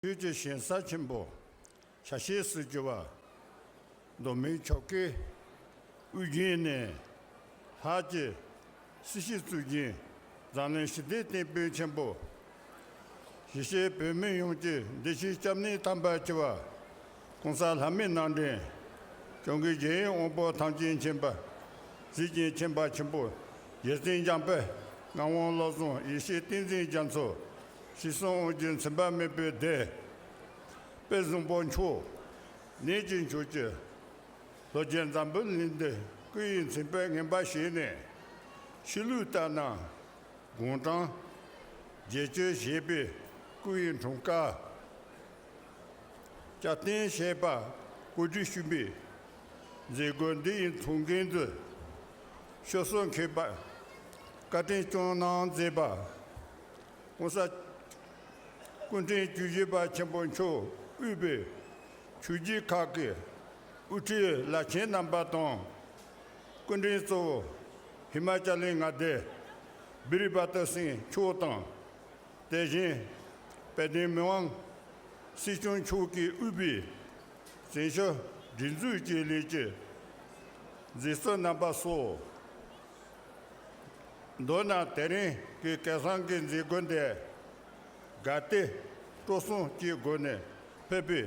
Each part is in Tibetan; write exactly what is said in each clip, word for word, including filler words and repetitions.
ཆོས་ཀྱི་ཞིང་ས་ཆེན་པོ་ཆ་ཤས་སུ་གྱུར་པ། མདོ་སྨད་ཆོལ་ཁའི་དབུས་རྒྱུད་ནས་ལྷག་ཅིག་སྲིད་ཞིའི་གཙུག་རྒྱན་འཛམ་གླིང་ཞི་བདེའི་བསྟན་པའི་མཆོད་འབོར། གཞིས་བྱེས་བོད་མི་ཡོངས་ཀྱི་བདེ་སྐྱིད་སྐྱབས་གནས་དམ་པར་གྱུར་པ། ༸གོང་ས་ལྷ་མིའི་རྣམ་འདྲེན་སྐྱབས་མགོན་རྒྱལ་བའི་དབང་པོ་ཐམས་ཅད་མཁྱེན་པ། གཟི་བརྗིད་ཁྱད་པར་ཆེན་པོ་རྗེ་བཙུན་འཇམ་དཔལ་ངག་དབང་བློ་བཟང་ཡེ་ཤེས་ཏིང་འཛིན་རྒྱ་མཚོ། ཞེས་གསུངས་དབང་བསྒྱུར་མཚན་པ་མེད་པའི་སྡེ། དཔལ་བཟང་པོ་མཆོག་ནད་ཀྱིས་འཁྱུར་གྱི། ལྷོ་རྒྱལ་འཛམ་བུ་གླིང་འདི་སྐུ་ཡི་མཚན་དཔེ་ངན་པ་བྱས་ནས། ཕྱི་ལུས་ལྟ་ན་དགུང་གྲངས་བརྒྱད་ཅུ་བཞེས་པའི་སྐུ་ཡི་འཁྲུངས་སྐར། སྐྱབས་རྟེན་བྱས་པ་གོ་སྒྲིག་ཞུས་པའི་མཛད་སྒོ་འདི་ཡི་ཐུགས་འགན་དུ་སྐྱོ་སོ་མཁས་པ་བཀའ་དྲིན་སྐྱོང་གནང་མཛད་པ། ༸གོང་ས་སྐུ་ཕྲེང་བཅུ་བཞི་པ་ཆེན་པོ་མཆོག་དབུས་པའི་ཆོས་བརྒྱུད་ཁག་གི་དབུ་ཁྲིད་བླ་ཆེན་རྣམ་པ་དང་། སྐུ་མགྲོན་གཙོ་བོ་ཧི་མ་ཅལ་ལི་མངའ་སྡེ་བི་རི་པ་ཏི་སིང་མཆོག་དང་། དེ་བཞིན་དཔལ་ལྡན་མི་དབང་སྲིད་སྐྱོང་མཆོག་གིས་དབུས་པའི་བཙན་བྱོལ་སྒྲིག་འཛུགས་ཀྱི་ལས་ཀྱི་མཛད་གཙོ་རྣམ་པ་སོགས། མདོར་ན་དེ་རིང་གི་སྐལ་བཟང་གི་མཛད་སྒོ་འདིར་དགའ་དད་སྤྲོ་གསུམ་གྱི་སྒོ་ནས་ཕེབས་པའི་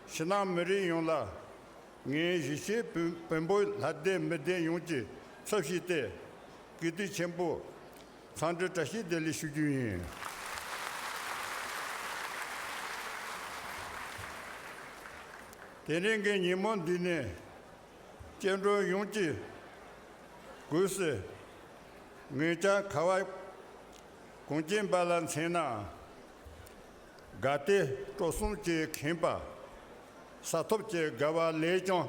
ཕྱི་ནང་མི་རིགས་ཡོངས་ལ། ངས་གཞིས་བྱེས་བོན་བོན་པོ་ལྷ་སྡེ་མི་སྡེ་ཡོངས་ཀྱི་ཚབ་ཞུས་ཏེ་བཀུར་སྟི་ཆེན་པོས་འཚམས་འདྲི་བཀྲ་ཤིས་བདེ་ལེགས་ཞུ་རྒྱུ་ཡིན། དེ་རིང་གི་ཉིན་མོ་འདི་ནི་སྐྱེ་འགྲོ་ཡོངས་ཀྱི་སྒོས་སུ་ངེད་ཅག་ཁ་བ་གངས་ཅན་པ་ལ་མཚོན་ན། དགའ་དད་སྤྲོ་གསུམ་གྱིས་ཁེངས་པ། ས་ཐོབ་ཀྱི་དགའ་བ་ལས་ཀྱང་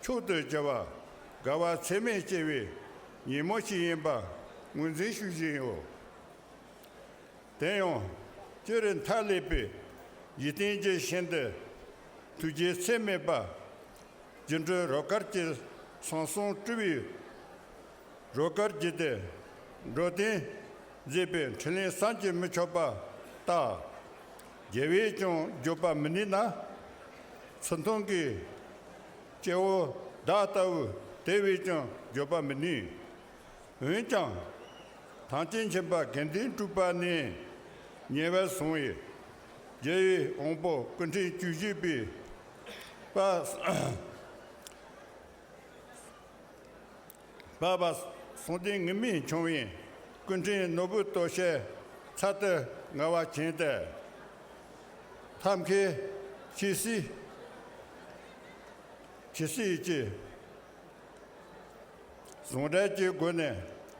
མཆོག་ཏུ་གྱུར་པ། དགའ་བ་ཚད་མེད་སྐྱེ་བའི་ཉིན་མོ་ཞིག་ཡིན་པ་ངོས་འཛིན་ཞུ་བཞིན་ཡོད། དེ་ཡང་སྤྱིར་མཐའ་ཀླས་པའི་འཇིག་རྟེན་གྱི་ཞིང་དུ་ཐུགས་རྗེ་ཚད་མེད་པ། སྒྱུ་འཕྲུལ་རོལ་དཀར་གྱི་ཟང་ཟིང་སྤྲུལ་པའི་རོལ་དཀར་བརྒྱུད་དེ་འགྲོ་དོན་མཛད་པའི་འཕྲིན་ལས་བསམ་གྱིས་མི་ཁྱབ་པ་ལྟར། རྒྱལ་བས་ཀྱང་བརྗོད་པར་མི་ནུས་ན། ཚུལ་མཐུན་གྱི་སྐྱེ་བོ་བདག་ལྟ་བུ་དེ་བས་ཀྱང་བརྗོད་པར་མི་ནུས། འོན་ཀྱང་། ཐམས་ཅད་མཁྱེན་པ་དགེ་འདུན་གྲུབ་པ་ནས་ཉེ་བར་བཟུང་བའི་རྒྱལ་བའི་དབང་པོ་སྐུ་ཕྲེང་བཅུ་བཞི་པའི་པ་པ་པ་གསུང་ལྡན་ངུར་སྨྲིག་འཆང་བའི་སྐུ་ཕྲེང་ནོར་བུ་སྟོབས་ཆེན་ཚར་དུ་དངར་བ་བྱས་ཏེ། ཐབས་མཁས་ཇི་སྲིད་ཇི་སྲིད་ཀྱི་ཟུང་འབྲེལ་གྱི་སྒོ་ནས་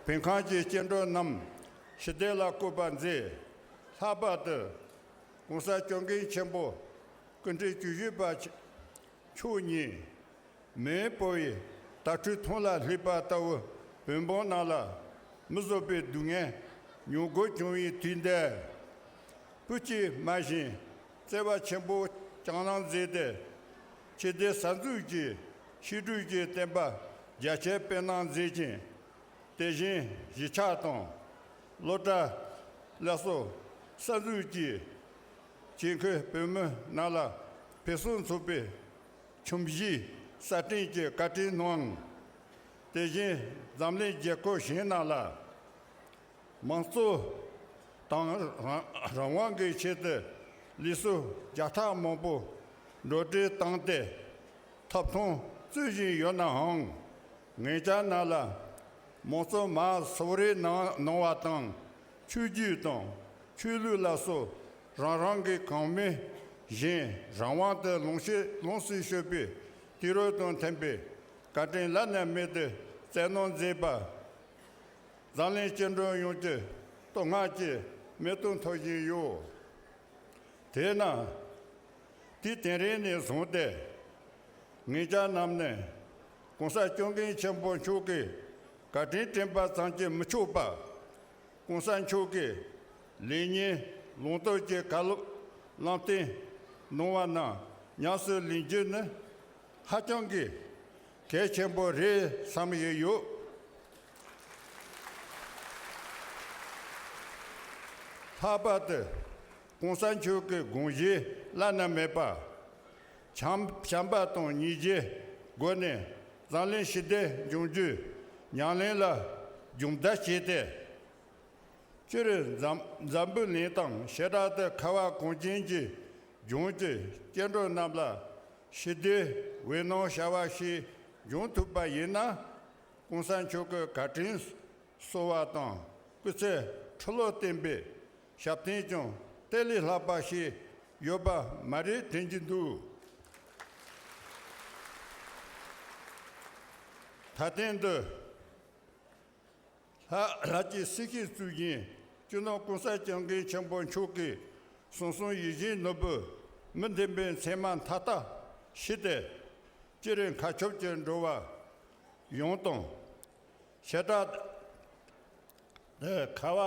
བོད་ཁམས་ཀྱི་སྐྱེ་འགྲོ་རྣམས་ཞི་བདེ་ལ་བཀོད་པ་མཛད། ལྷག་པར་དུ་༸གོང་ས་སྐྱབས་མགོན་ཆེན་པོ་སྐུ་ཕྲེང་བཅུ་བཞི་པ་མཆོག་ཉིད་མེས་པོ་ཡི་དྭ་ཕྲུག་ཐང་ལ་སླེབས་པ་ལྟ་བུ་བོད་འབངས་རྣམས་ལ་མི་བཟོད་པའི་སྡུག་བསྔལ་མྱོང་དགོས་བྱུང་བའི་དུས་འདིར། བོད་ཀྱི་དམར་ཞིང་བརྩེ་བ་ཆེན་པོ་བསྐྱངས་གནང་མཛད་དེ། ཆོས་སྡེ་གསར་འཛུགས་ཀྱི་ཤིང་སྦྲུལ་གྱི་བསྟན་པ་རྒྱ་ཆེར་སྤེལ་གནང་མཛད་ཅིང་། དེ་བཞིན་གཞིས་ཆགས་དང་སློབ་གྲྭ་ལ་སོགས་གསར་འཛུགས་ཀྱིས་ཆེད་མཁས་བོད་མི་རྣམས་ལ་ཕུན་སུམ་ཚོགས་པའི་ཁྱིམ་གཞིས་གསར་སྐྲུན་གྱི་བཀའ་དྲིན་གནང་། དེ་བཞིན་འཛམ་གླིང་རྒྱལ་ཁབ་གཞན་རྣམས་ལ་མང་གཙོ་དང་རང་རང་དབང་གི་ཆེད་དུ་ལས་སུ་རྒྱ་ཐག་མང་པོ་འགྲོ་གྲོན་བཏང་སྟེ་ཐོབ་ཐང་རྩོད་བཞིན་ཡོད་ནའང་། ངེད་ཅག་རྣམས་ལ་མང་གཙོ་མར་སོ་རེ་གནང་གནང་བ་དང་། ཆོས་བརྒྱུད་དང་ཆོས་ལུགས་ལ་སོགས་རང་རང་གི་གོང་མའི་བཞིན་རང་དབང་དུ་ལོངས་སྤྱོད་ལོངས་སུ་སྤྱོད་པའི་དུས་རབས་དང་མཐུན་པའི་བཀའ་དྲིན་བླ་ན་མེད་དུ་བསྩལ་གནང་མཛད་པ། འཛམ་གླིང་སྤྱི་འགྲོ་ཡོངས་ཀྱི་བསྟོད་བསྔགས་ཀྱི་མེ་ཏོག་འཐོར་བཞིན་ཡོད། དེས་ན། དུས་དེ་རིང་ནས་བཟུང་སྟེ། ངེད་ཅག་རྣམས་ནི་༸གོང་ས་སྐྱབས་མགོན་ཆེན་པོ་མཆོག་གི་བཀའ་དྲིན་དྲན་པ་ཙམ་གྱིས་མི་ཆོག་པར། ༸གོང་ས་མཆོག་གིས་ལེགས་ཉེས་ལུང་སྟོན་གྱི་བཀའ་སློབ་ལམ་སྟོན་གནང་བ་རྣམས་ཉམས་སུ་ལེན་རྒྱུ་ནི་ཧ་ཅང་གི་གལ་ཆེན་པོ་རེད་བསམ་ཡོད་ཡོད། ལྷག་པར་དུ་ གོང་ས་མཆོག་གི་དགོངས་བཞེད་བླ་ན་མེད་པ། བྱམས་བྱམས་པ་དང་སྙིང་རྗེའི་སྒོ་ནས་འཛམ་གླིང་ཞི་བདེ་འབྱུང་རྒྱུའི་ཉམས་ལེན་ལ་སྦྱོང་བརྡར་བྱས་ཏེ། སྤྱིར་འཛམ་འཛམ་བུ་གླིང་དང་བྱེ་བྲག་ཏུ་ཁ་བ་གངས་ཅན་གྱི་ལྗོངས་ཀྱི་སྐྱེ་འགྲོ་རྣམས་ལ་ཞི་བདེའི་འོད་སྣང་ཤར་བ་ཞིག་འབྱུང་ཐུབ་པ་ཡིན་ན། གོང་ས་མཆོག་གི་བཀའ་དྲིན་གསོལ་བ་དང་སྐུ་ཚེ་ཁྲི་ལོ་བརྟན་པའི་ཞབས་བརྟན་ཀྱང་དེ་ལས་ལྷག་པ་ཞིག་ཡོད་པ་མ་རེད་དྲན་གྱི་འདུག། ད་ཐེངས་འདི་ལྷ་ལྷ་སྐྱིད་སྲི་ཞུའི་གཙུག་རྒྱན་སྤྱི་ནོར་༸གོང་ས་༸སྐྱབས་མགོན་ཆེན་པོ་མཆོག་གིས་གསུང་གསུམ་ཡིད་བཞིན་ནོར་བུ་མི་འདེམས་པའི་མཚན་མ་མཐའ་དག་ཞི་སྟེ། སྤྱིར་མཁའ་ཁྱབ་ཀྱི་འགྲོ་བ་ཡོངས་དང་། བྱེ་བྲག་ཏུ་ཁ་བ་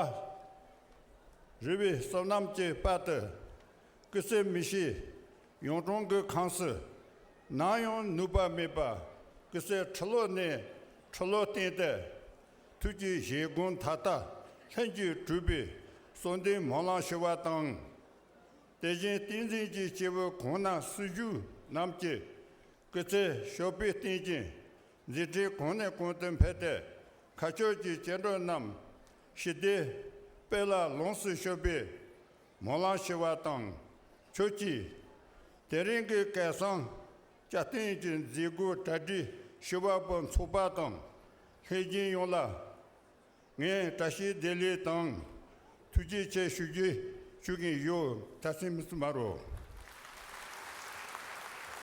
རི་བོའི་བསོད་ནམས་ཀྱི་དཔལ་དུ་སྐུ་ཚེ་མི་ཤིགས་ཡོངས་གྲོང་གི་ཁམས་སུ་ནམ་ཡང་ནུབ་པ་མེད་པ། སྐུ་ཚེ་ཁྲི་ལོ་ནས་ཁྲི་ལོ་བརྟན་ཏེ། ཐུགས་ཀྱི་བཞེད་དགོངས་མཐའ་དག་ལྷུན་གྱིས་གྲུབ་པའི་གསོལ་འདེབས་སྨོན་ལམ་ཞུ་བ་དང་། དེ་བཞིན་བསྟན་འཛིན་གྱི་སྐྱེས་བུ་གོང་ན་སྲི་ཞུ་རྣམས་ཀྱི་སྐུ་ཚེ་གཤོག་པའི་བརྟན་ཅིང་མཛད་འཕྲིན་གོང་ནས་གོང་དུ་འཕེལ་ཏེ། མཁའ་སྤྱོད་ཀྱི་སྐྱེ་འགྲོ་རྣམས་ཞི་བདེའི་དཔལ་ལ་ལོངས་སུ་སྤྱོད་པའི་སྨོན་ལམ་ཞུ་བ་དང་། ཁྱོད་ཀྱིས་དེ་རིང་གི་སྐལ་བཟང་སྐྱབས་བསྟན་གྱི་མཛད་སྒོ་གྲ་སྒྲིག་ཞུ་བ་པོ་ཚོགས་པ་དང་ལྷན་རྒྱས་ཡོངས་ལ་ངས་བཀྲ་ཤིས་བདེ་ལེགས་དང་ཐུགས་རྗེ་ཆེ་ཞུ་རྒྱུ་ཞུ་གིན་ཡོད། ད་སེམས་མི་སུ་མ་རོ།